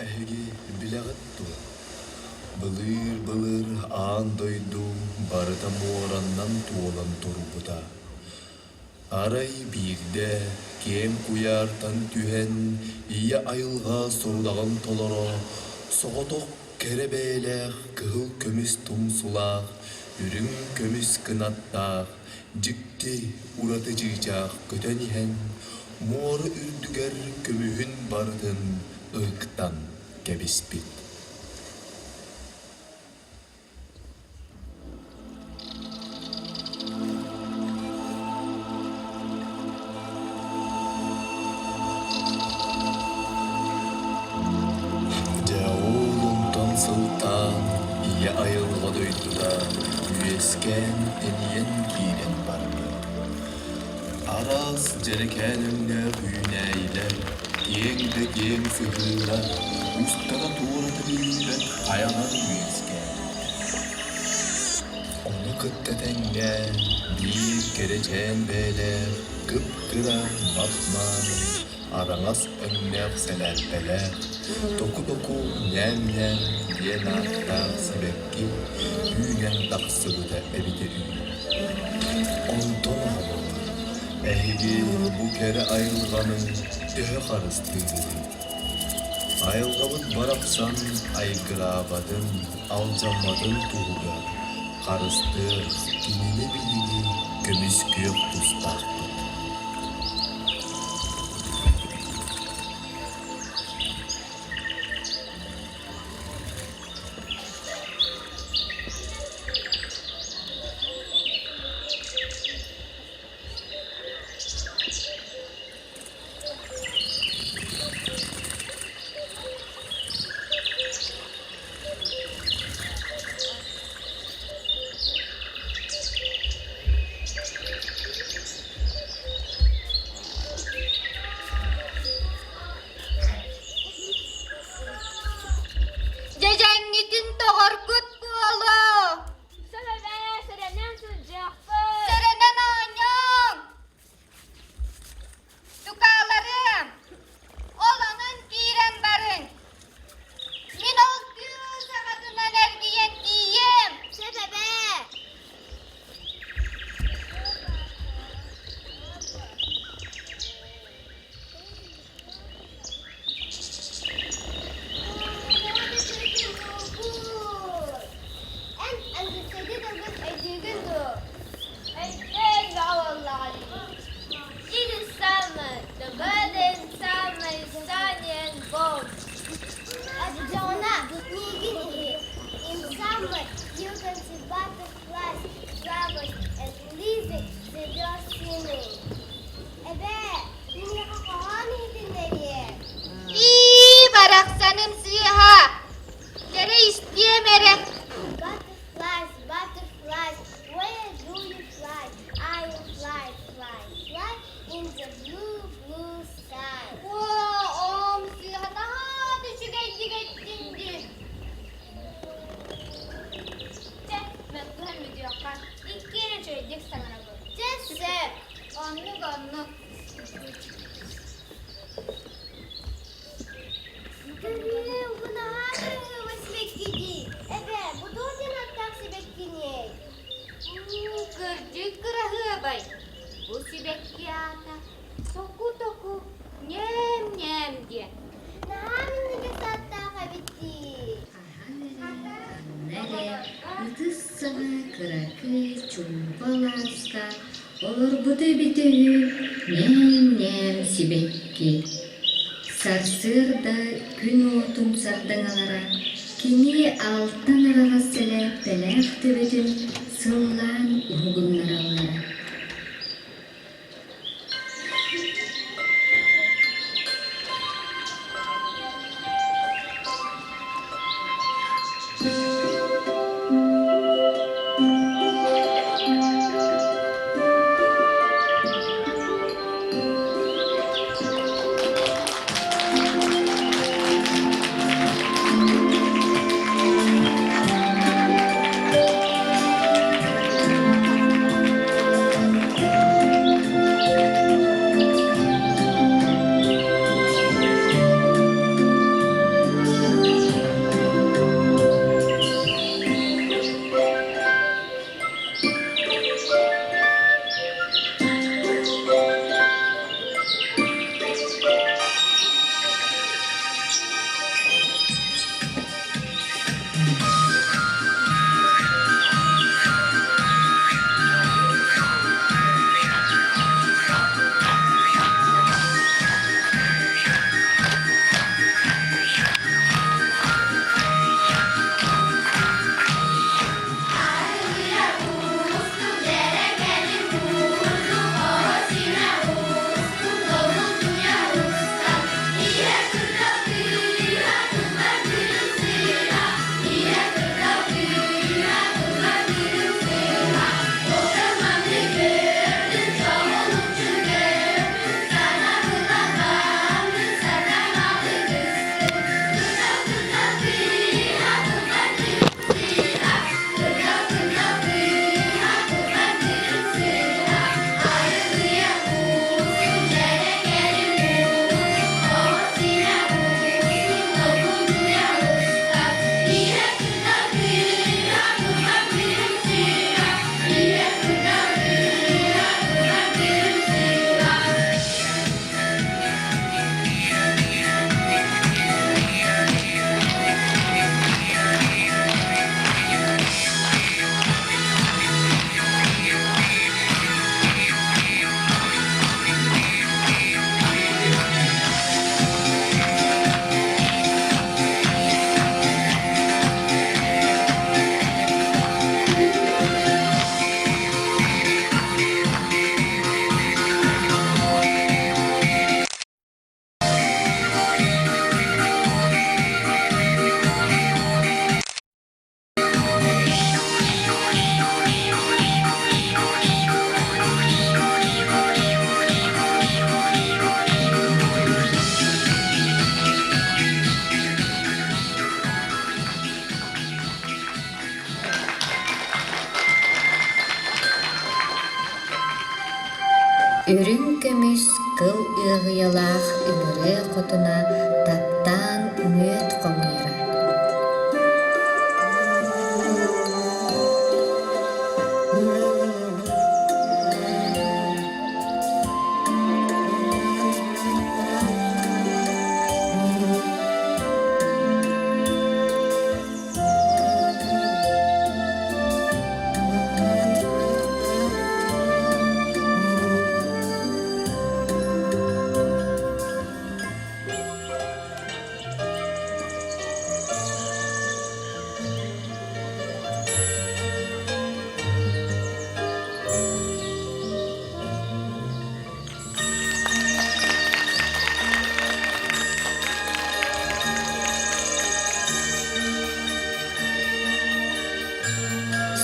Эһиги билэҕит дуо, былыыр-былыр аан дойду барыта муораннан туолан турбута. Арай биирдэ киэҥ куйаартан түһэн ийэ айылҕа сорудаҕын толоро соҕотох кэрэ бэйэлээх кыһыл көмүс тумсулаах, үрүҥ көмүс кынаттаах, дьикти ураты чыычаах көтөн иһэн муора үрдүгэр көмүһүн барытын ыһыктан кэбиспит. Дьэ ол онтон сылтаан ийэ айылҕа дойдута үөскээн тэнийэн киирэн барбыт. Араас дьэрэкээн өҥнөөх үүнээйилэр киэҥ да киэҥ сыһыылар устата-туората биллибэт хайалар үөскээбиттэр. Ону кытта тэҥҥэ биир кэрэчээн бэйэлээх кып-кыра мап-мааны араҥас өҥнөөх сэлээппэлээх, току-току ньээм-ньээм диэн ааттаах сибэкки үүнэн тахсыбыта эбитэ үһү. Онтон оҕолор, эһиги бу кэрэ айылҕаны төһө харыстыыгытый? Айылҕабыт барахсан айгыраабатын, алдьамматын туһугар харыстыыр кинини биһиги көмүскүөх тустаахпыт. Дьэдьэҥҥитин тоҕоргут буолуо! Сэрэнэн, сэрэнэн сылдьыахпыт! Сэрэнэн оонньооҥ! Тукааларыам, ол онон киирэн барыҥ. Мин ол тыа саҕатынан эргийэн тиийиэм. Сөп эбээ. Эн английскайдыы тылгын өйдүүгүн дуо? Өйдөөн бөҕө буоллаҕа дии. It is summer, the weather in summer is sunny and warm. Оччоҕуна миигин иһит. In summer you can see butterflies, flowers and lizards, the birds singing. Эбээ, миэхэ хоһоон иһитиннэриэ. Ии, барахсаным сыыһа! Кэрэ истиэм эрэ. Butterflies, butterflies, where do you fly? I fly, fly, fly in the blue, blue sky. Оо, оом сыыһа наһаа да үчүгэйдик эттиҥ дии. Чэ, мөккүһэн бүтүөххэ. Иккиэн үчүгэйдик саҥарабыт. Чэ, сөп. Оннук, оннук. Көрүөм, бу наһаа кыраһыабай сибэкки дии. Эбээ, бу туох диэн аттаах сибэккиний? Уу, кырдьык кыраһыабай. Бу сибэкки аата току-току ньээм-ньээм диэн. Наһаа минньигэс ааттаах эбит дии. Хаһан эрэ, ханна эрэ ытыс саҕа кыракый чуумпу алааска олорбута эбитэ үһү ньээм-ньээм сибэкки. Сарсыарда күн уотун сардаҥалара кини алтан араҕас сэлээппэлээх төбөтүн сыллаан уһугуннараллара. ыаҕыйалаах ыҥырыа хотуна таптаан мүөт хомуйара.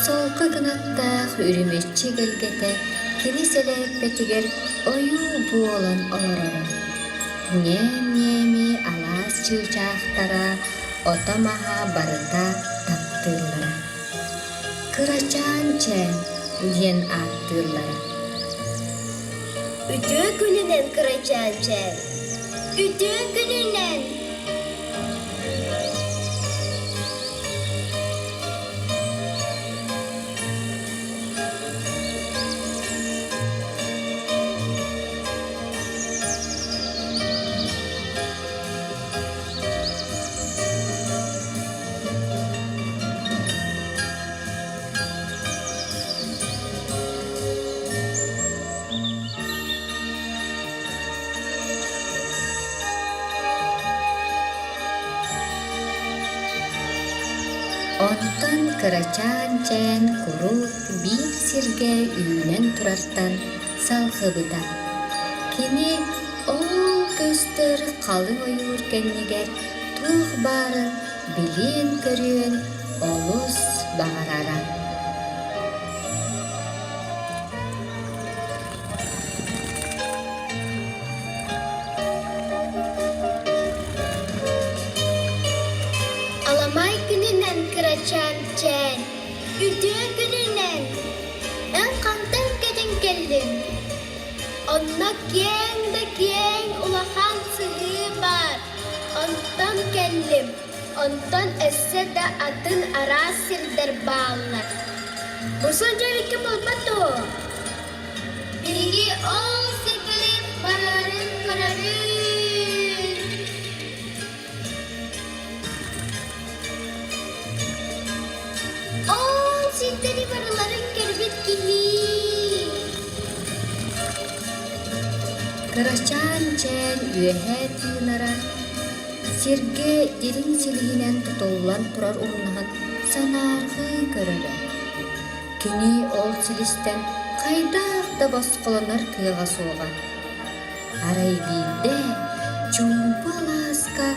Солко кынаттаах үрүмэччи эгэлгэтэ кини сэлээппэтигэр ойуу буолан олороро. Ньээм-ньээми алаас чыычаахтара ото-маһа барыта таптыыллара. Кырачаан чээн диэн ааттыыллара. Үтүө күнүнэн кырачаан чээн! Үтүө күнүнэн! Онтон кырачаан чээн куруук биир сиргэ үүнэн турартан салҕыбыта. Кини ол көстөр халыҥ ойуур кэннигэр туох баарын билиэн-көрүөн олус баҕарара. Аламай күнүнэн кырачаан чээн, үтүө күнүнэн! Эн хантан кэтэн кэллиҥ? Онно киэҥ да киэҥ улахан сыһыы баар. Онтон кэллим. Онтон өссө да атын араас сирдэр бааллар. Бу сылдьар икки буолбат дуо? Биһиги ол сирдэри барыларын көрөбүт. Ол сирдэри барыларын көрбүт киһи. Кырачаан чээн үөһээ тыынара сиргэ дириҥ силиһинэн тутуллан турар умнаһын санаарҕыы көрөрө. Кини ол силистэн хайдах да босхолонор кыаҕа суоҕа. Арай биирдэ чуумпу алааска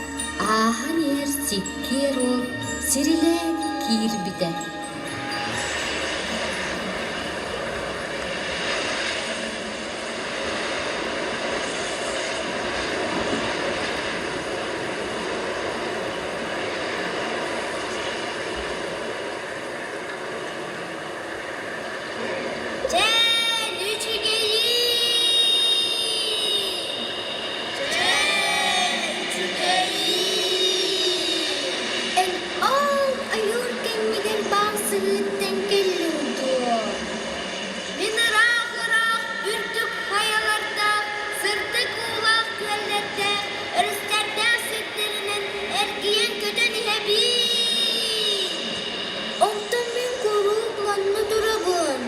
ааһан иһэр сиккиэр уол сирилээн киирбитэ. Чээн үчүгэйиин! Чээн үчүгэйиин! Эн ол ойуур кэннигэр баар сыһыыттан кэллиҥ дуо? Мин ыраах-ыраах үрдүк хайалардаах, сырдык уулаах күөллэрдээх, өрүстэрдээх сирдэринэн эргийэн көтөн иһэбиин. Онтон мин куруук манна турабын.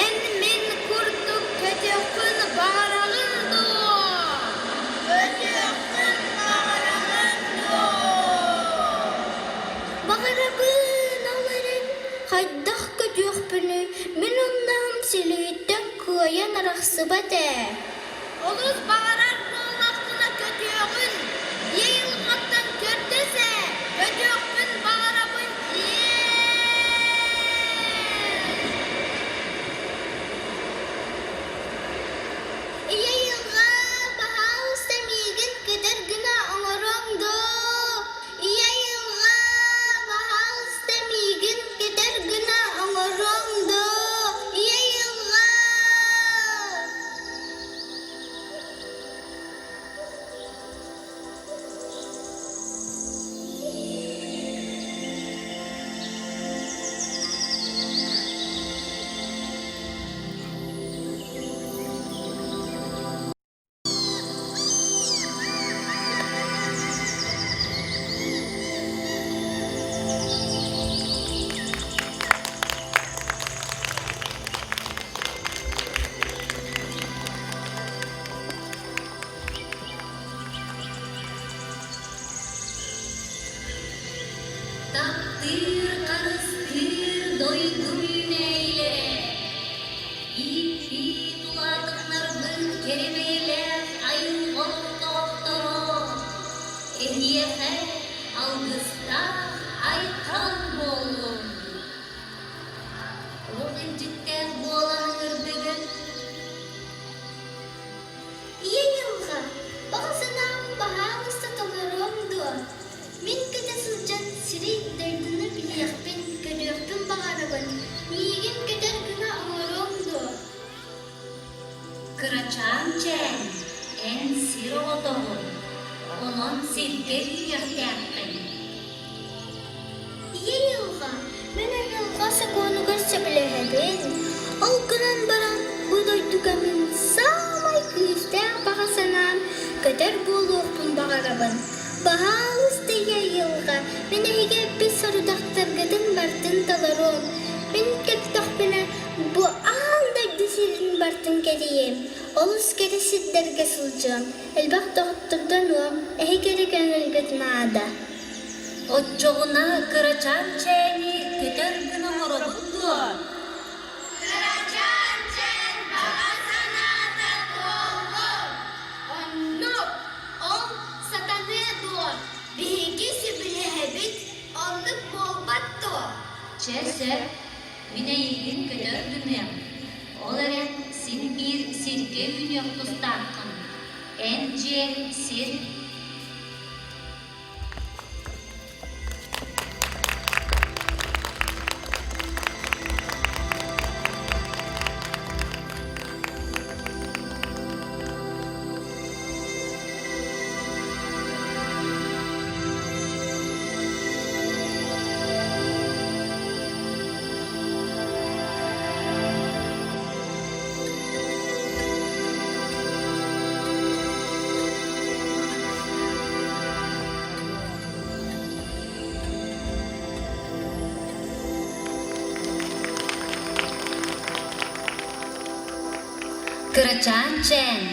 Эн мин курдук көтүөххүн баҕараҕын дуо? Көтүөххүн баҕараҕын дуо? Баҕарабын ол эрэн хайдах көтүөхпүнүй, мин оннооҕум силиһиттэн кыайан арахсыбат ээ. Олус баҕарар буоллаххына көтүөҕүн, ийэ айылҕаттан көрдөс ээ, көтүөхпүн баҕарабын диэн. Ийэ айылҕа, баһаалыста миигин көтөр гына оҥоруоҥ дуо? Ийэ айылҕа, баһаалыста миигин көтөр гына оҥоруоҥ дуо? Ийэ айылҕа! Таптыыр, харыстыыр дойдум үүнээйилэрэ, ииппит улаатыннарбыт кэрэмэйэлээх айылҕа олохтоохторо, эһиэхэ алгыстаах айхал буоллун! Туох илдьиттээх буолан ыҥырдыгыт? Ийэ айылҕа, баҕа санаам баһаалыста толоруоҥ дуо? Мин көтө сылдьан сири дойдуну билиэхпин, көрүөхпүн баҕарабын. Миигин көтөр гына оҥоруоҥ дуо? Кырачаан чээн, эн сир оҕотоҕун, онон сиргэ үүнүөхтээххин. Ийэ айылҕа, мин айылҕа сокуонугар сөбүлэһэбин. Ол гынан баран бу дойдуга мин саамай күүстээх баҕа санаам көтөр буолуохпун баҕарабын. Баһаалыста ийэ айылҕа, мин эһиги эппит сорудахтаргытын барытын толоруом. Мин көттөхпүнэ бу аан дойду сирин барытын кэрийиэм, олус кэрэ сирдэргэ сылдьыам, элбэх доҕоттордонуом, эһиги эрэ көҥүлгүт наада. Оччоҕуна кырачаан чээни көтөр гына оҥоробут дуо? Кырачаан чээн баҕа санаата туоллун! Оннук, ол сатаныа дуо? Биһиги сөбүлэһэбит, оннук буолбат дуо? Чэ, сөп, мин эйигин көтөр гыныам. Ол эрэн син биир сиргэ үүнүөх тустааххын. Эн дьиэҥ сир. Кырачаан чээн,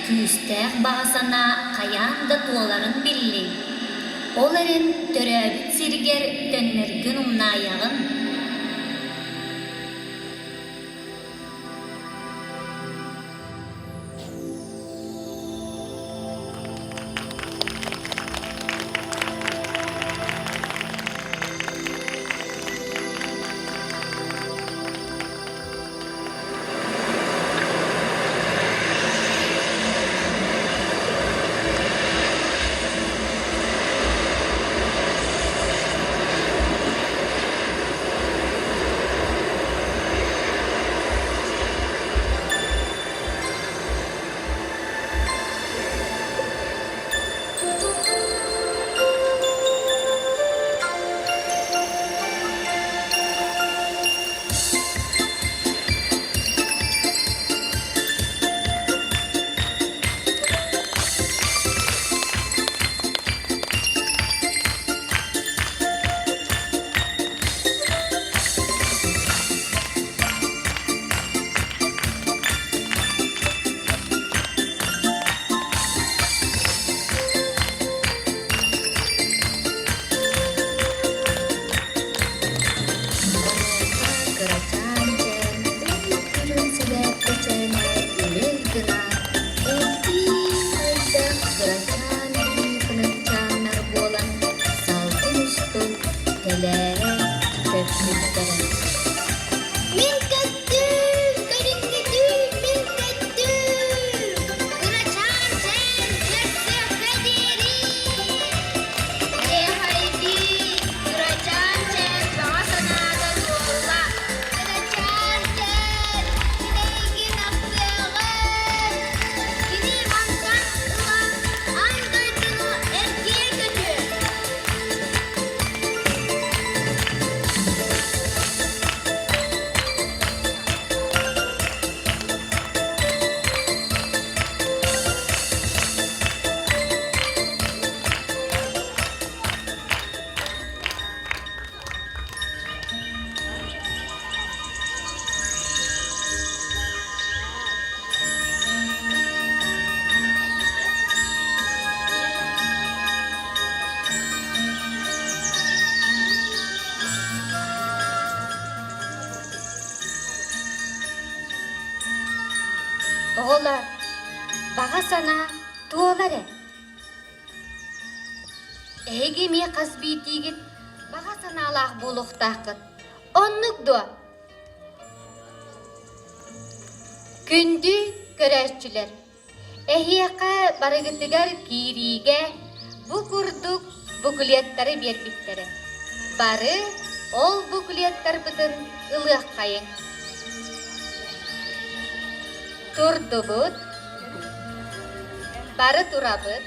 күүстээх баҕа санаа хайаан да туоларын биллиҥ. Ол эрэн төрөөбүт сиргэр төннөргүн умнаайаҕын. Оҕолор, баҕа санаа туолар ээ. Эһиги эмиэ хас биирдиигит баҕа санаалаах буолуохтааххыт. Оннук дуо? Күндү көрөөччүлэр, эһиэхэ барыгытыгар киириигэ бу курдук буклеттары биэрбиттэрэ. Бары ол буклеттарбытын ылыаххайыҥ. Турдубут, бары турабыт.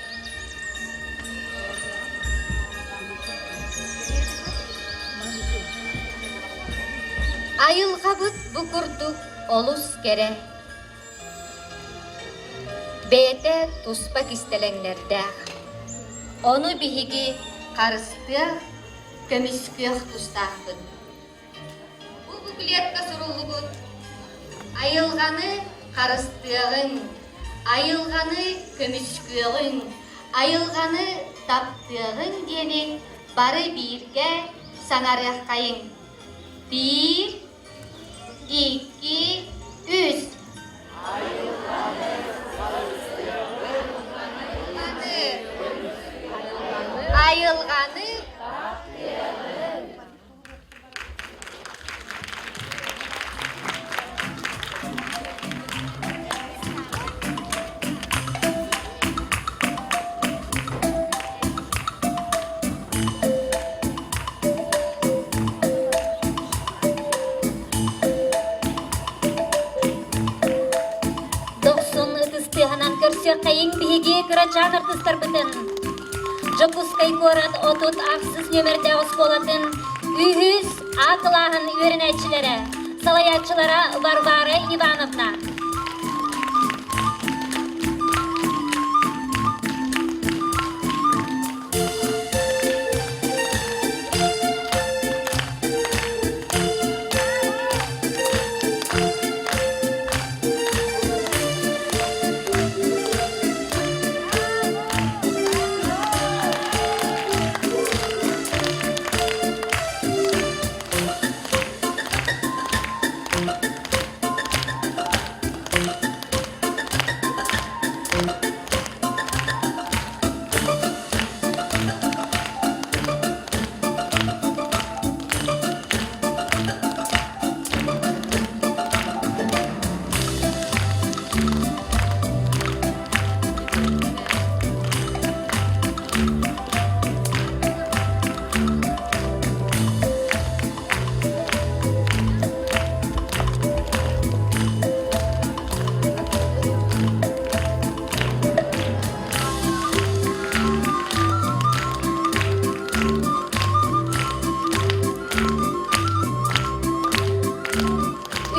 Айылҕабыт бу курдук олус кэрэ. Бэйэтэ туспа кистэлэҥнэрдээх. Ону биһиги харыстыах, көмүскүөх тустаахпыт. Бу буклетка суруллубут «Айылҕаны харыстыаҕыҥ, айылҕаны көмүскүөҕүҥ, айылҕаны таптыаҕыҥ» диэни бары бииргэ саҥарыаххайыҥ. Биир, икки, үс. Айылҕаны Дохсун ытыс тыаһынан көрсүөххэйиҥ биһиги кырачаан артыыстарбытын. Дьокуускай куорат 36 нүөмэрдээх оскуолатын үһүс А кылааһын үөрэнээччилэрэ, салайааччылара Варвара Ивановна.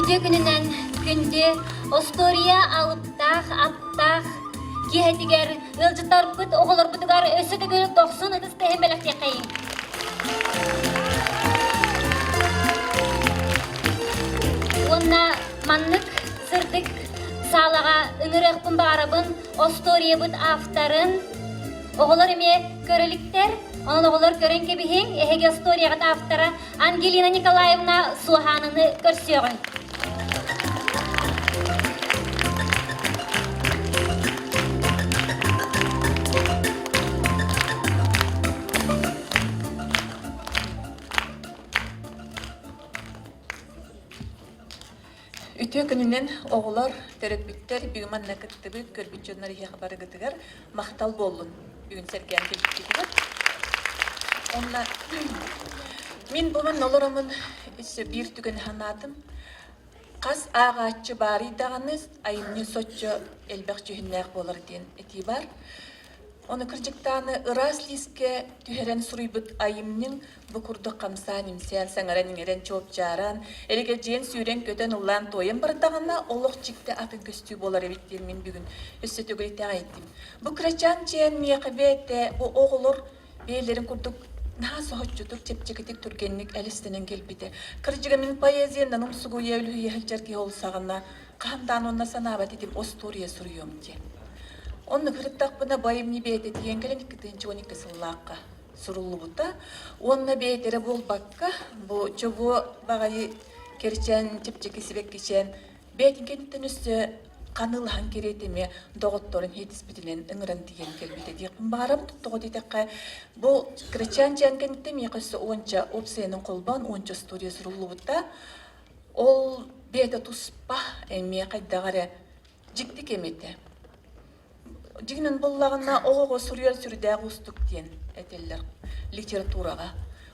Үтүө күнүнэн күндү остуоруйа алыптаах аптаах киэһэтигэр ыалдьыттарбыт оҕолорбутугар өссө төгүл дохсун ытыс тыаһын бэлэхтиэххэйиҥ. Уонна маннык сырдык саалаҕа ыҥырыахпын баҕарабын остуоруйабыт авторын оҕолор эмиэ көрө иликтэр. Онон оҕолор көрөн кэбиһиҥ, эһиги остуоруйаҕыт автора Ангелина Николаевна Суоһааныны көрсүөҕүҥ. Үтүө күнүнэн оҕолор, төрөппүттэр бүгүн манна кыттыбыт, көрбүт дьоннор иһиэх барыгытыгар махтал буоллун бүгүн сэргээн кэлбиккитигэр. Онно мин бу манна олороммун өссө биир түгэни санаатым. Хас ааҕааччы баарый даҕаны айымньы соччо элбэх дьүһүннээх буолар диэн этии баар. Ону кырдьыктааны ыраас лиискэ түһэрэн суруйбут айымньыҥ бу курдук хамсаан-имсээн, саҥаран-иҥэрэн, чуопчааран, эригэдьийэн сүүрэн-көтөн, ыллаан-туойан бардаҕына, олох дьикти атын көстүү буолар эбит диэн мин бүгүн өссө төгүл итэҕэйдим. Бу кырачаан чээн миэхэ бэйэтэ бу оҕолор бэйэлэрин курдук наһаа соһуччутук, чэпчэкитик, түргэнник элэстэнэн кэлбитэ. Кырдьыга мин поэзиянан умсугуйа үлүһүйэ сылдьар киһи ол саҕана хаһан даҕаны онно санаабат этим остуоруйа суруйуом диэн. Оннук ырыттахпына бу айымньы бэйэтэ тиийэн кэлэн 2012 сыллаахха суруллубута уонна бэйэтэ эрэ буолбакка бу чобуо баҕайы кэрчээн чэпчэки сибэккичээн бэйэтин кэнниттэн өссө. Ханыылаһан кэриэтэ эмиэ доҕотторун иитиспитинэн ыҥыран тиийэн кэлбитэ диэхпин баҕарабын. Тоҕо диэтэххэ, бу кырачаан дьиэн кэнниттэн миэхэ өссө уонча уопсайынан холбоон уонча остуоруйа суруллубута. Ол бэйэтэ туспа эмиэ хайдах эрэ дьикти кэм этэ. Дьиҥинэн буоллаҕына, оҕоҕо суруйар сүрдээх уустук диэн этэллэр литератураҕа.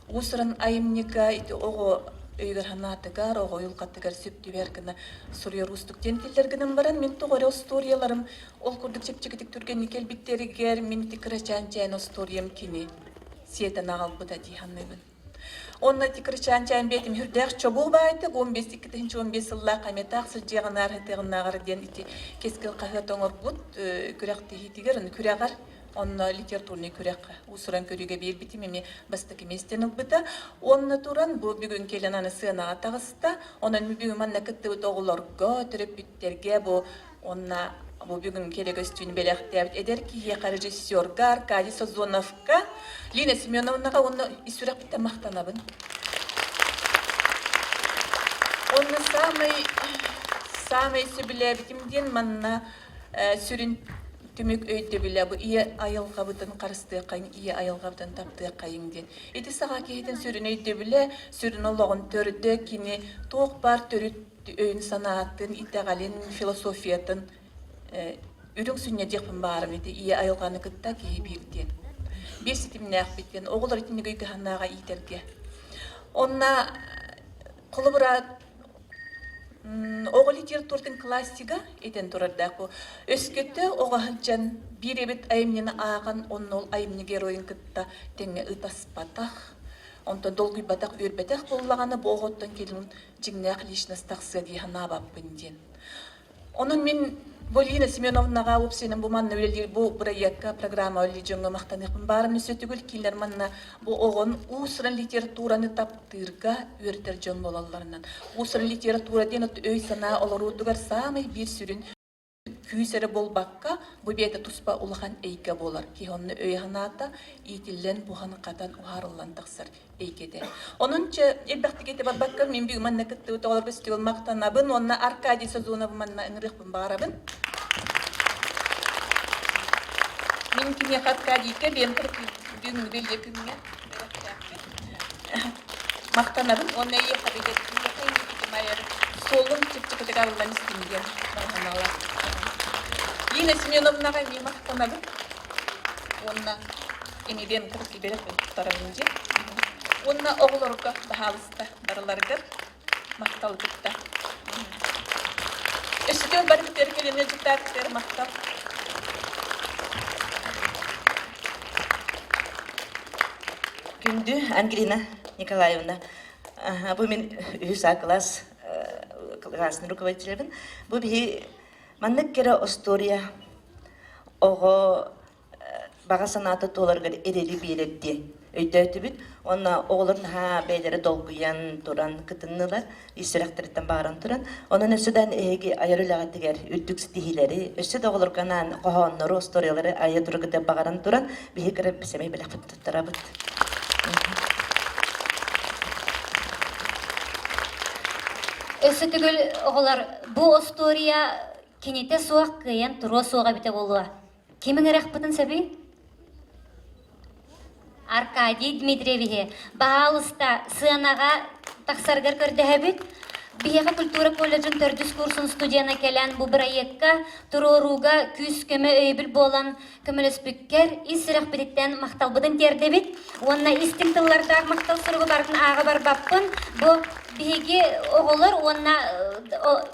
Уус-уран айымньыга ити оҕо өйүгэр-санаатыгар, оҕо уйулҕатыгар сөп түбэһэр гына суруйар уустук диэн этэллэр гынан баран, мин тоҕо эрэ остуоруйаларым ол курдук чэпчэкитик түргэнник кэлбиттэригэр мин ити кырачаан чээн остуоруйам кини сиэтэн аҕалбыта дии саныыбын. Онно ити кырачаан чээн бэйэтим сүрдээх чобуо баайдык 15 2015 сыллаах Аметаах сылдьыаҕынаар сытыаҕынааҕар диэн ити Кэскил хаһыат оҥорбут күрэхтэһиитигэр, ону күрэҕэр онно литературнай күрэххэ уус-уран көрүүгэ биэрбитим эмиэ бастакы миэстэни ылбыта. Онно туран бу бүгүн кэлэн аны сыанаҕа таҕыста. Онон бүгүн манна кыттыбыт оҕолорго, төрөппүттэргэ бу уонна бу бүгүн кэрэ көстүүнү бэлэхтээбит эдэр киһиэхэ режиссерга Аркадий Созоновка, Лина Семеновнаҕа уонна ис сүрэхпиттэн махтанабын. Уонна саамай саамай сөбүлээбитим диэн манна сүрүн түмүк өйдөбүлэ бу ийэ айылҕабытын харыстыаххайыҥ, ийэ айылҕабытын таптыаххайыҥ диэн. Ити саха киһитин сүрүн өйдөбүлэ, сүрүн олоҕун төрдө кини туох баар төрүт өйүн-санаатын, итэҕэлин, философиятын үрүҥ сүнньэ диэхпин баарым ити ийэ айылҕаны кытта киһи биир диэн. Биир ситимнээхпит диэн оҕолор итинник өйгө-санааҕа иитэргэ. Онно холобура оҕо литературатын классига этэн турардаах бу өскөтө оҕо сылдьан биир эбит айымньыны ааҕан онно ол айымньы геройун кытта тэҥҥэ ытаспатах онтон долгуйбатах үөрбэтэх буоллаҕына бу оҕоттон кэлин дьиҥнээх личность тахсыа дии санаабаппын диэн Онон мин Полина Семеновнаҕа уопсайынан бу манна үлэлиир бу бырайыакка программа үлэлиир дьоҥҥо махтаныахпын баарым өссө төгүл кинилэр манна бу оҕон уус-уран литератураны таптыырга үөрэтэр дьон буолалларынан уус-уран литература диэн өй-санаа олоруутугар саамай биир сүрүн күүс эрэ буолбакка бу бэйэтэ туспа улахан эйгэ буолар киһи онно өйө-санаата иитиллэн буһан-хатан уһаарыллан тахсар эйгэтэ. Онон чэ элбэхтик этэ барбакка мин бүгүн манна кыттыбыт оҕолорго сүтүгүл махтанабын уонна Аркадий Сазонов манна ыҥырыахпын баҕарабын. Мин киниэхэ Аркадийга биэм бүгүҥҥү бэлиэ күҥҥэ махтанабын уонна эйиэхэ айар суолум чыпчыкытык арыллан истин диэн баҕаналаах. Лина Семеновнаҕа эмиэ махтанабын уонна Инибиэн кыргыбere туттарабын дии. Уонна оҕолорго баһаалыста барыларыгар махтал кытта. Өссөтүн бары бүтэр кэлин дьыктааттар махтал. Күндү Ангелина Николаевна, бу мин үһүс А класс классный руководителебин. Бу биһи маннык кэрэ остуоруйа оҕо баҕа санаата туоларыгар эрэли биэрэр диэн өйдөөтүбүт уонна оҕолор наһаа бэйэлэрэ долгуйан туран кытыннылар, ис сүрэхтэриттэн баҕаран туран. Онон өссө да эһиги айар үлэҕитигэр үрдүк ситиһиилэри, өссө да оҕолорго анаан хоһооннору, остуоруйалары айа тураргытыгар баҕаран туран, биһиги кыра сэмэй бэлэхпит туттарабыт. Өссө төгүл оҕолор бу остуоруйа кинитэ суох кыайан туруо суоҕа эбитэ буолуо. Ким ыҥырахпытын сөбүй? Аркадий Дмитриевиһи, баһаалыста, сыанаҕа тахсаргар көрдөһөбүт. Биһиэхэ культура колледжын төрдүс курсун студена кэлэн бу бырайыакка туруорууга күүс-көмө өйөбүл буолан көмөлөспүккэр ис сүрэхпититтэн махталбытын тиэрдэбит уонна истиҥ тыллардаах махтал суругу барытын ааҕа барбаппын. Бу биһиги оҕолор уонна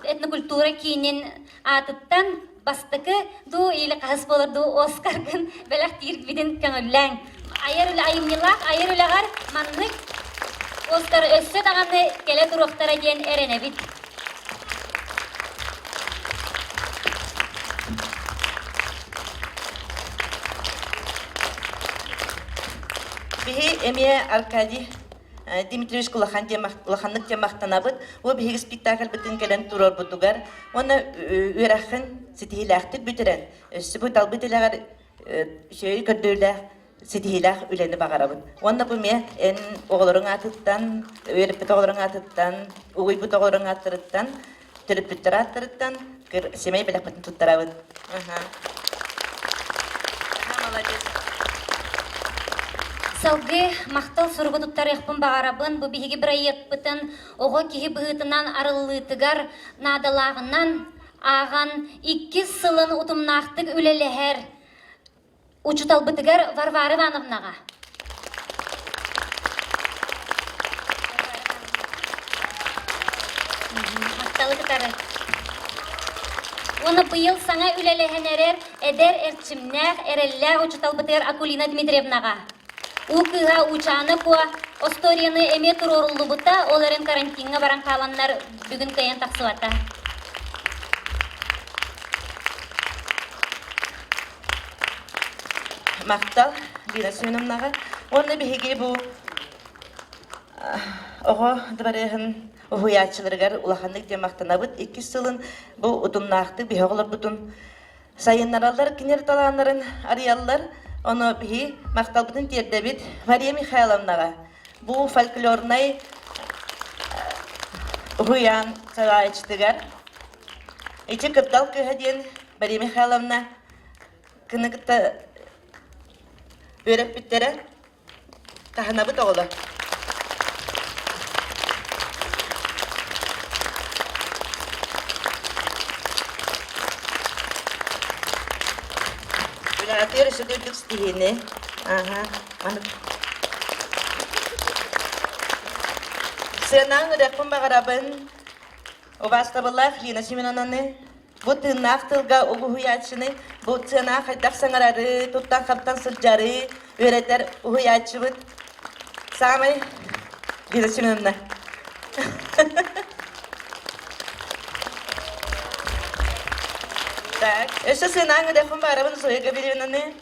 этнокультура киинин аатыттан бастакы дуу или хаһыс буолар дуу Оскаргын бэлэхтиирбитин көҥүллээҥ. Айар үлэ айымньылаах айар үлэҕэр маннык Оскар өссө даҕаны кэлэ туруохтара диэн эрэнэбит. Биһи эмиэ Аркадий Дмитриевич улахан улаханнык диэн махтанабыт. Бу биһиги спектакльбытын кэлэн туруорбутугар уонна үөрэххин ситиһиилээхтик бүтэрэн, өссө бу талбыт үлэҕэр үчүгэй көрдөрүүлээх ситиһиилээх үлэни баҕарабын. Уонна бу эмиэ эн оҕолоруҥ аатыттан, үөрэппит оҕолоруҥ аатыттан, угуйбут оҕолоруҥ ааттарыттан, төрөппүттэр ааттарыттан. Сэмэй бэлэхпитин туттарабыт. Аха. Молодец. Салгыы махтал суругу туттарыахпын баҕарабын. Бу биһиги бырайыакпытын оҕо киһи быһыытынан арыллыытыгар наадалааҕынан ааҕан иккис сылын утумнаахтык үлэлэһэр учууталбытыгар Варвара Ивановнаҕа. Махталы кытары. Уонна быйыл саҥа үлэлэһэн эрэр эдэр эрчимнээх, эрэллээх учууталбытыгар Акулина Дмитриевнаҕа. Уу кыыһа Уучаана Куо остуоруйаны эмиэ туруоруллубута, ол эрэн карантиҥҥа баран хааланнар бүгүн кыайан тахсыбата. Махтал, Лина Семеновнаҕа. Уонна биһиги бу оҕо дыбарыаһын уһуйааччыларыгар улаханнык диэн махтанабыт. Иккис сылын бу утумнаахтык биһи оҕолорбутун сайыннараллар, кинилэр талааннарын арыйаллар. Ону биһи махталбытын тиэрдэбит Мария Михайловнаҕа. Бу фольклорнай уһуйаан салайааччытыгар ити Кырдал кыыһа диэн Мария Михайловна кыны кытта үөрэппиттэрэ. Таһынабыт оҕолор. Үлэҕитигэр өссө да үрдүк ситиһиини. Аха. Маннык. Сыанаан ырыахпын баҕарабын. Убаастабыллаах Лина Семеновнаны Бу тыыннаах тылга угуһуйааччыны бу сыана хайдах саҥарары, туттан-хаптан сылдьары үөрэтэр уһуйааччыбыт саамай Лина Семеновна. Так, өссө сыанаан ыдахпын баарабын Зоя Гавриловнаны.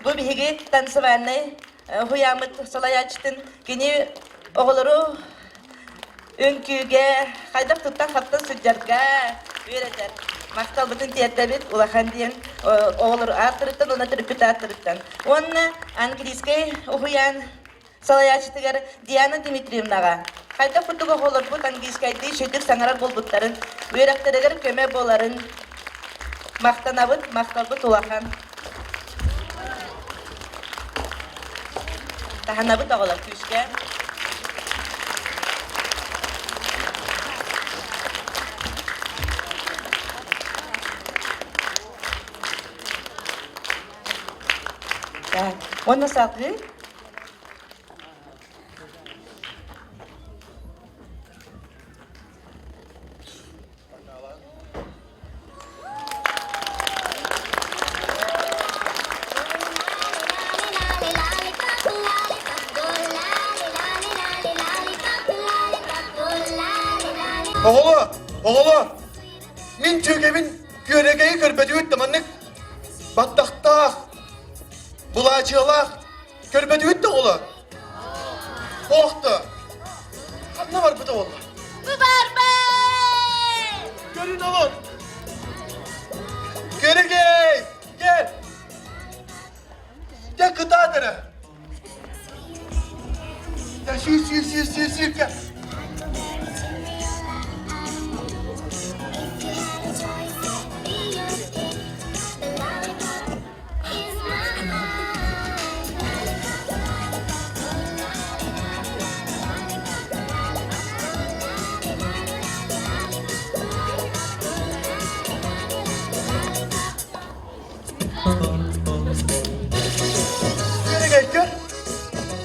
Бу биһиги танцевальнай уһуйааммыт салайааччытын кини оҕолору үҥкүүгэ хайдах туттан-хаптан сылдьарга үөрэтэр. Махталбытын тиэрдэбит улахан диэн оҕолор ааттарыттан уонна төрөппүт ааттарыттан. Уонна английскай уһуйаан салайааччытыгар Диана Дмитриевнаҕа хайдах курдук оҕолорбут английскайдыы үчүгдүк саҥарар буолбуттарын, үөрэхтэригэр көмө буоларын махтанабыт, махталбыт улахан. Таһынабыт оҕолор күүскэ. Так, уонна салгыы Оҕолор, оҕолор, мин дьүөгэбин күөрэгэйи көрбөтүгүт да маннык баттахтаах, былаачыалаах Көрбөтүгүт да оҕолор? Ох да! Ханна барбыта буолла? Бу барбай! Көрүн олор! Көрүгэй! Кел! Дьэ кытаат эрэ! Дьэ сүүр сүүр сүүр сүүр сүүр кел! Көр,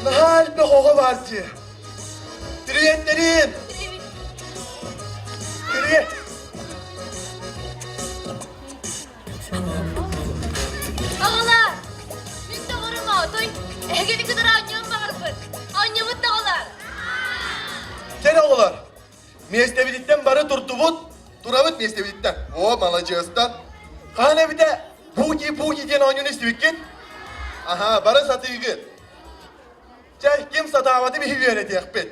наһаа элбэх оҕо баар дии. Приветтэрим! Привет! Оҕолор, мин доҕорум Отой, эһигини кытары оонньуон баҕарбыт. Оонньуубут да оҕолор. Кэл оҕолор, миэстэбититтэн бары турдубут, турабыт миэстэбититтэн. О, маладьыастар. Хаһан эбитэ буги-буги диэн оонньууну истибиккит? Аха, бары сатыыгыт. Чэ, ким сатаабаты биһи үөрэтиэхпит.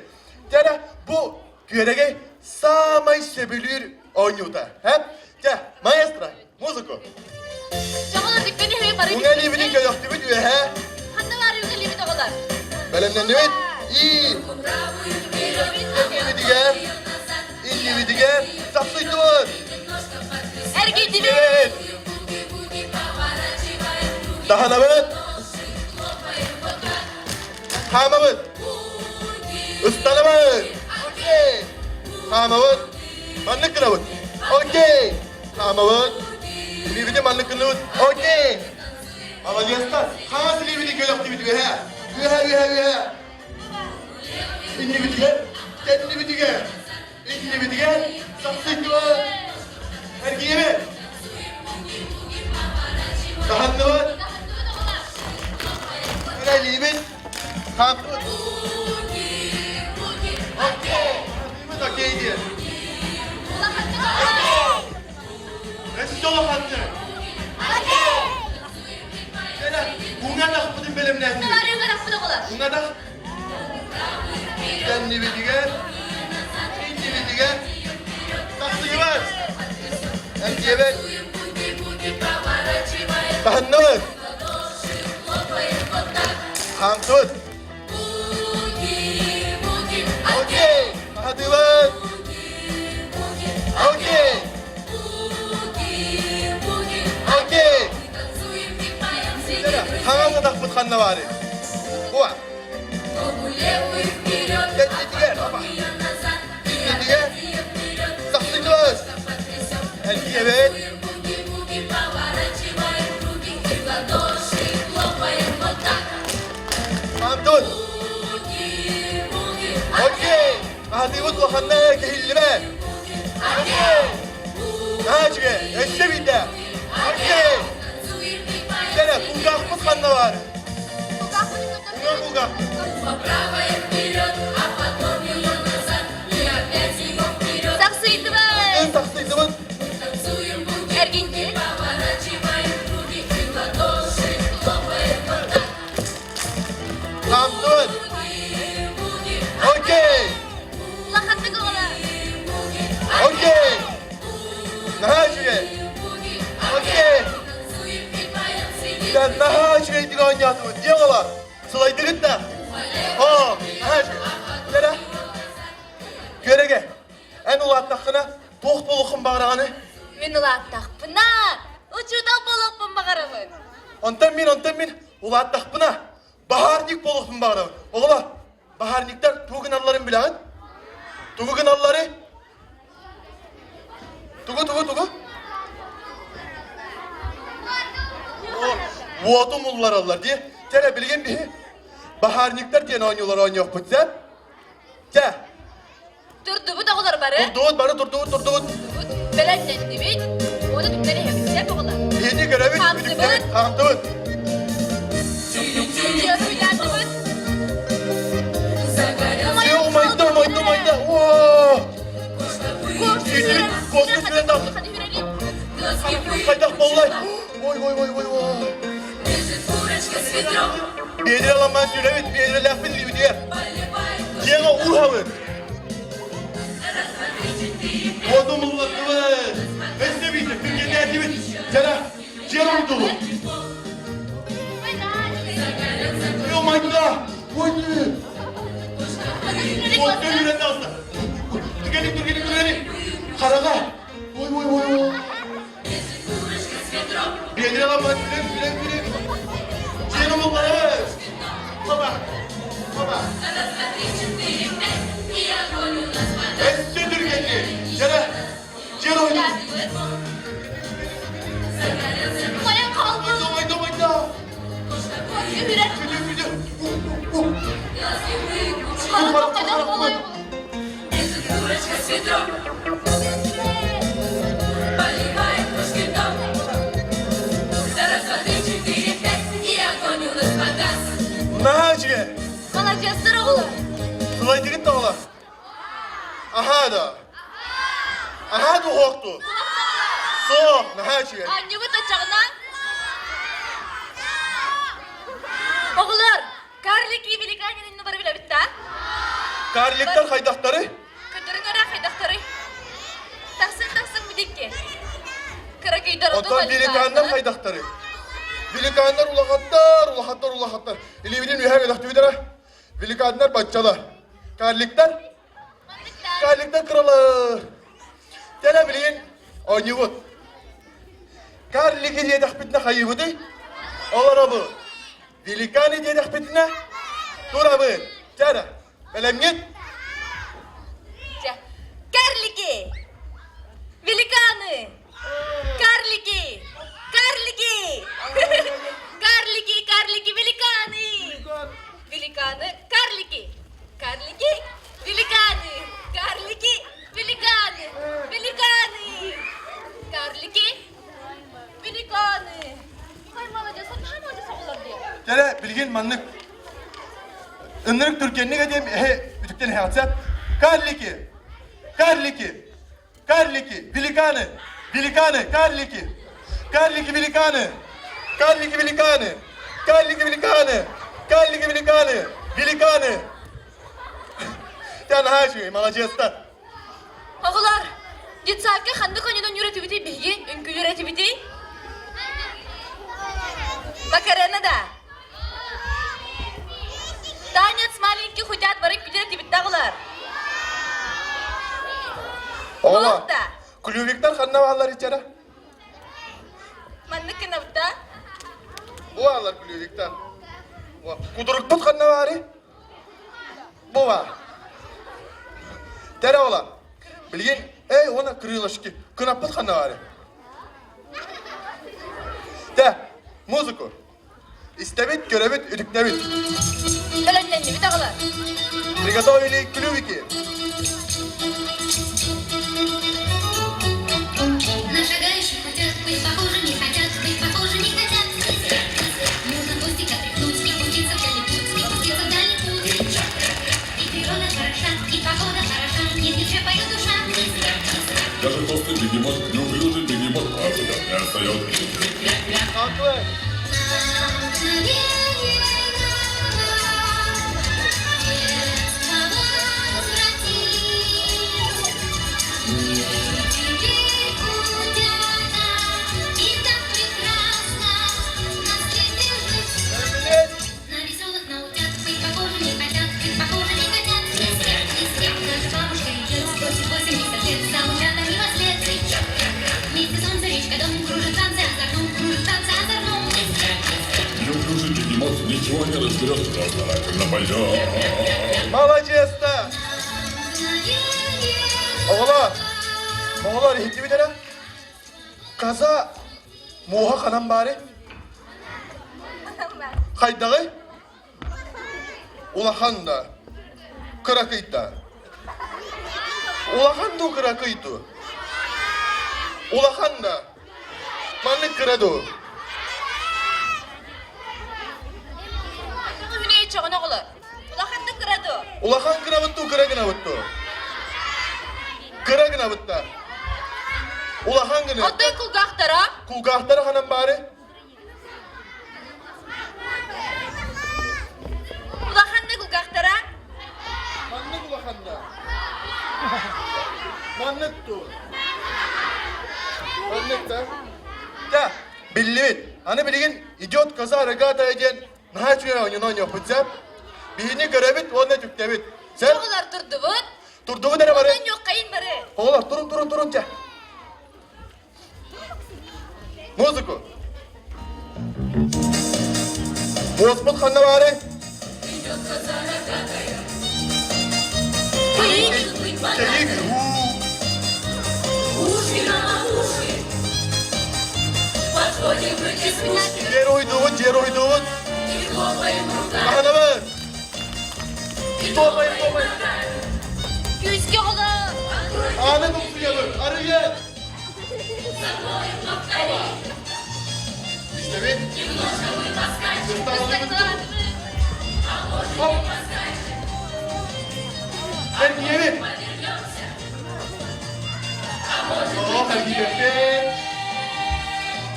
Чэ эрэ, бу күөрэгэй саамай сөбүлүүр оонньуута. Һэ? Чэ, маэстро, музыку. Уҥа илиибитин көтөхтүбүт үөһэ. Ханна баар үҥэлиибит оҕолор? Бэлэмнэннибит. И иннибитигэр, иннибитигэр сапсыйдыбыт. Эргийдибит! Таһанабыт! Хаамабыт! Ыстанабыт! Окей! Хаамабыт! Маннык гынабыт! Окей! Хаамабыт! Илиибитин маннык гынабыт! Окей! Молодецтар! Хаҥас илиибитин көлөхтүбүт үөһэ! Үөһэ, үөһэ, үөһэ! Иннибитигэр, кэннибитигэр, иннибитигэр сахсыйдыбыт! Эргийэбит! Таһынныбыт! Үлэлиибит! Хаамтыбыт! Окей! Окей диэн. Өссө улаханнык! Кэлэ, уҥа атахпытын бэлэмнээтибит. Уҥа атах кэннибитигэр, иннибитигэр тахсыгыбыт. Эргийэбит. Таһынныбыт. Хаамтыбыт. Окей, хаһатыбыт. Окей. Окей. Хаҥас атахпыт ханна баарый? Буа. Кэннитигэр, опа. Иннитигэр. Тахсыгыбыт. Эргийэбит. Антон. Окей. Аһатыыбыт улаханна кэһиллибэт. Окей. Наачыга, өссө биирдэ. Окей. Кэлэ, кулгаахпыт ханна баар? Уҥа кулгаахпыт. Сахсыйдыбыт! Сахсыйдыбыт! Эргинти. Хаамтыбыт! Окей! Улаханнык оҕолор! Окей! Наһаа үчүгэй! Окей! Дьэ, наһаа үчүгэйдик оонньоотубут. Дьиэ оҕолор, сылайдыгыт да? Оо, наһаа үчүгэй. Кэрэ, күөрэгэ, эн улааттаххына туох буолуоххун баҕараҕыный? Мин улааттахпына, учуутал буолуохпун баҕарабын. Онтон мин, онтон мин улааттахпына, баһаарник буолуохпун баҕарабын. Оҕолор, баһаарниктар тугу гыналларын билэҕит? Тугу гыналлары? Тугу, тугу, тугу? Уоту муллараллар дии. Чэ, билигин биһи баһаарниктар диэн оонньуулар оонньуохпут, сөп? Чэ. Турдубут оҕолор бары. Турдубут, бары турдубут, турдубут. Бэлэмнэннибит. Уону түптэн иһэбит, сөп оҕолор? Биһини көрөбүт, Хаамтыбыт. Хаамтыбыт. Дьиэбүлээтибит. Все, умайда, умайда, умайда. О! Космос сүрэн тахса. Хайдах боллай? Ой, ой, ой, ой, ой. Биэдэрэ аламман сүрэбит, биэдэрэлээхпин илиибитигэр. Дьиэҕэ уурһабыт. Уотумуллаттыбыт. Өссө биирдэ түргэнээтибит. Дьара, дьиэ урдубут. Ё-майда! Ой, Уот өлүрэн таҕыста. Түргэнник, түргэнник, түргэнник. Хараҕа. Ой, ой, ой, ой. Биэдэрэ аламман сүрэн, сүрэн, сүрэн. Дьиэни умулларабыт. Хоба, хоба. Өссө түргэнник. Дьара, дьиэ ойнуу. Моя қалды. Майда, майда. Күдү, күдү. Наһаа үчүгэй. Маладьыастар оҕолор. Сылайдыгыт да оҕолор. Аһаа да. Аһаа дуһуохту. Суох, наһаа үчүгэй. Анньыбыт оччоҕуна. Оҕолор, Карлик и великанин инни бары билэбит да? Карликтар хайдахтары? Көтөрүн эрэ хайдахтарый? Тахсын тахсын бидикки. Кыракыйдар Оттон великаннар хайдахтары? Великаннар улахаттар, улахаттар, улахаттар. Илиибитин үөһэ көтөхтүбүт эрэ. Великаннар баччалар. Карликтар? Карликтар кыралар. Кэлэ билигин оонньуубут. Карлики диэтэхпитинэ хайыыбытый? Олоробут. Великаны диэтэхпитинэ турабыт. Чэ эрэ, бэлэмҥит? Чэ, карлики! Великаны! Карлики! Карлики! Карлики, карлики, великаны! Великаны, карлики! Карлики, великаны! Карлики, великаны! Великаны! Карлики, великаны! Ой, молодец, наһаа молодец оҕолор дии. Кэлэ, билигин маннык ынырык түргэнник этиэм эһэ үтүктэн эһэҕитсэ. Карлики! Карлики! Карлики! Великаны! Великаны! Карлики! Карлики великаны! Карлики великаны! Карлики великаны! Карлики великаны! Великаны! Тя наһаа үчүгэй, маладьыастар. Оҕолор, детсадка ханнык оонньуунан үөрэтибитий биһиги? Үҥкүү үөрэтибитий? Макарена да? Танец маленьких утят бары үҥкүүлэр оҕолор. Оҕолор, Туох да? клювиктар ханна бааллар иччэрэ? Маннык гынабыта. Бу бааллар клювиктар. Кудурукпут ханна баарый? Бу баар. Тэрэ ола. Билигин, эй, уонна крылышки. Кынаппыт ханна баарый? Тэ, музыку. Истэбит, көрөбүт, үтүктэбит. Бэлэмнэннибит аҕалар. Приготовили клювики. На шагающих хотят быть похожи, не хотят быть похожи, не хотят. Нужно кустик отряхнуть и пуститься в дальний путь, и пуститься в дальний путь. И природа хороша, и погода хороша, не свеча поет душа. Даже толстый бегемот, неуклюжий бегемот, а не отстает. Haklı. Детство возвратись. Мы теперь утята, и так прекрасно на свете жить. Evet. На веселых, на утят быть похожи не хотят, быть похожи не хотят. Ни с кем, ни с кем. Даже бабушка и дед спросит 80 лет, за утятами во след. Вместе солнце, речка, дом, кружит танцы озорном, кружит танцы озорном. Неуклюжий бегемот ничего не разберет, но старательно пойдет. Маладьыастар. Оҕолор, оҕолор иһиттибит эрэ? Коза муоһа ханан баарый? Хайдаҕый? Улахан да, кыракый да. Улахан дуу, кыракый дуу? Улахан да, маннык кыра дуу? Үһүнэй чоҕун оҕолор. Улаханнык кыра дуу? Улахан гынабыт дуу, кыра гынабыт дуу? Кыра гынабыт да. Улахан гына. Оттон кулгаахтара? Кулгаахтара ханан баары? Улаханнык кулгаахтара? Маннык улахан да. Маннык дуу? Маннык да. Да, биллибит. Аны билигин идет коза рогатая диэн наһаа үчүгэй оонньууну оонньуохпут сөп. Биһини көрөбүт уонна түктэбит. Сөп? Оҕолор турдубут. Турдубут эрэ бары. Онон ньуоххайын бары. Оҕолор турун турун турун чэ. Музыку. Муоспут ханна баарый? Кэйик. Уши Подходим мы к избушке Дьиэр уйдубут, дьиэр уйдубут. и хлопаем руками. Аһанабыт. Туомайын, туомайын. Күүскэ оҕолор. Ааны тупсуйабыт. Арыйан. Запоем повтори. Истэбит. Немножко мы поскачем, Ыстаалыбыт. а может Хоп. не поскачем. Эргийэбит. Повернемся, а может О, эргийбэппит.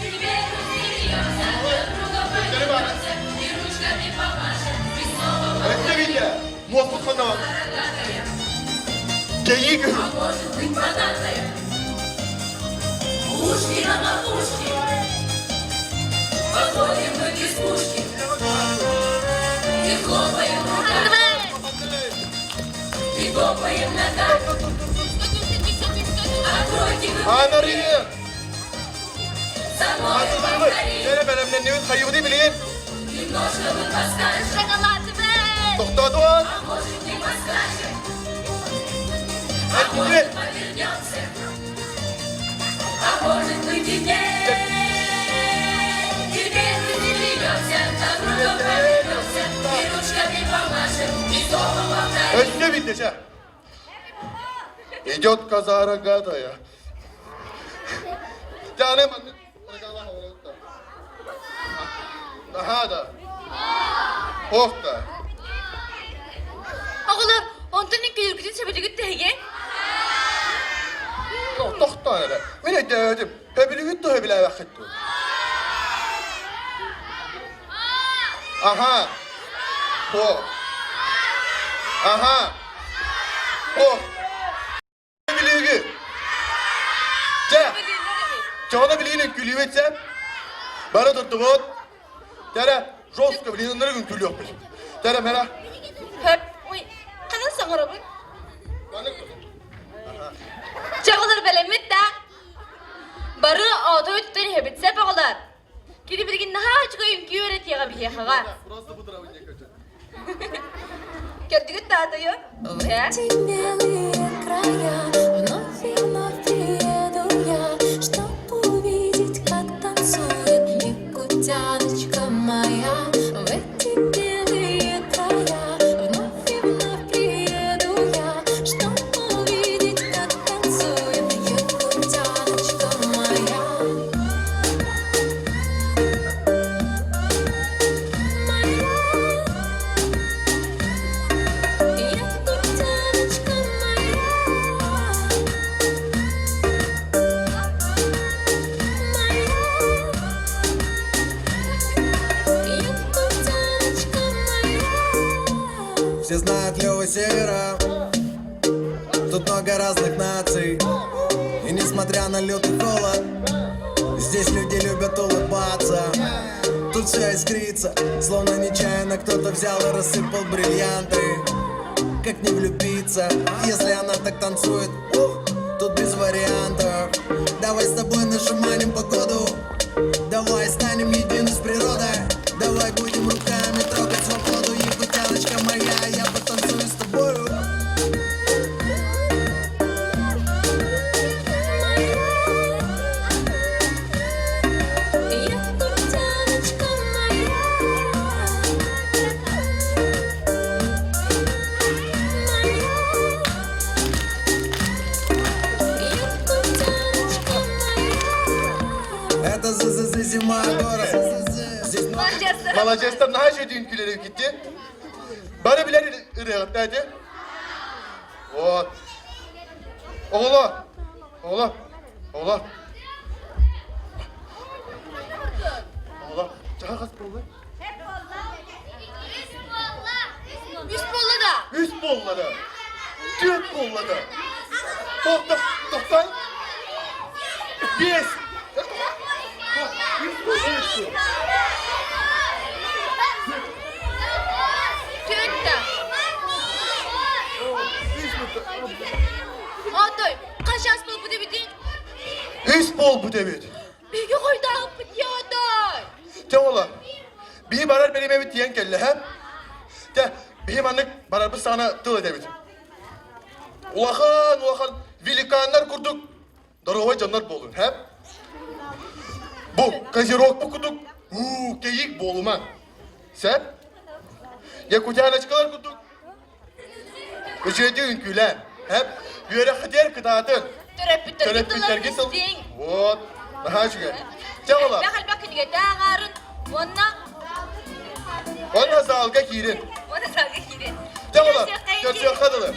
теперь смеемся, друг друга поднимемся и ручками помашем. И снова Өттө Муоспут ханна баар? Кэйик. а может быть богатая. Ушки на макушке, подходим мы к избушке и хлопаем руками, и топаем ногами. Откройте вы Ааны арыйан. Атылыыбыт. Дьэ бэлэмнэннибит хайыбытый билигин? Шоколадыбыт! Тохтоотуон! Эргиччи! Өссө биирдэсэ. Идет коза рогатая. Дьааны маннык Наһаа да. Ох да. Оҕолор, онтон үҥкүүлүүргүтүн сөбүлүүгүт тэһиги? Тохтоон эрэ. Мин өйдөөтүм. Сөбүлүүгүт дуо сөбүлээбэххит дуо? Аха. О. Аха. О. Билиги. Чэ. Чоҕоно билигин үҥкүүлүүбүт сэ. Бары турдубут. Тэрэ, жестко билигин үҥкүүлүөхпүт. Тэрэ, мэрэ. Хөп. Ой, ханан саҥарабын? Чоҕолор бэлэммит да. Бары оото өттүн иһэбит сеп оҕолор. Кини билигин наһаа үчүгэй үҥкүү үөрэтиэҕэ биһиэхэҕэ. Просто бутуравынньа көтө. Көрдүгүт таатайы? Эти белые края вновь и вновь приеду я, Чтоб увидеть, как танцует якутяночка моя. В эти белые края вновь и вновь приеду я, Чтоб увидеть, как танцует якутяночка моя. Моя якутяночка моя. Моя якутяночка моя. Все знают Лёва Севера Тут много разных наций И несмотря на лютый холод Здесь люди любят улыбаться Тут все искрится Словно нечаянно кто-то взял и рассыпал бриллианты Как не влюбиться, если она так танцует Ух, Тут без вариантов Давай с тобой нашаманим погоду Давай станем едины с природой Давай будем руками трогать свободу Якутяночка моя, я потанцую с тобою Якутяночка моя. Моя якутяночка моя. Это ЗЗЗ зима город Здесь много Маладьыастар. Маладьыастар наһаа үчүгэй үҥкүүлэри китти. Бары билэр ырыаҕыт эти. Вот. Оҕолор. Оҕолор. Оҕолор. Оҕолор. Чаһы хас буолла? Үс буолла да. Үс буолла да. Түөрт буолла да. Тохто, тохтой. Биэс. Үс буолла. Түөрт да. Үс буолла. Отой, хас чаас буолбут эбитий? Үс буолбут эбит. Биһиги хойутаабыппыт дии отой. Дьэ оҕолор, биһи барар бириэмэбит тиийэн кэллэ, һэ? Дьэ, биһи маннык барарбыт саҕана тыл этэбит. Улахан, улахан великаннар курдук доруобай дьоннор буолун, һэ? Бу козерог бу курдук уу кэйик буолума. Сөп? Якутяночкалар курдук үчүгэйдик үҥкүүлээн, һэп? Үөрэххитигэр кытаатын. Төрөппүттэргит тылларын тыл. истиҥ. Вот, наһаа үчүгэй. Чэ оҕолор, Элбэх элбэх кинигэтэ ааҕаарын уонна уонна залга киирин. уонна залга киирин. Чэ оҕолор, көрсүөххэ дылы.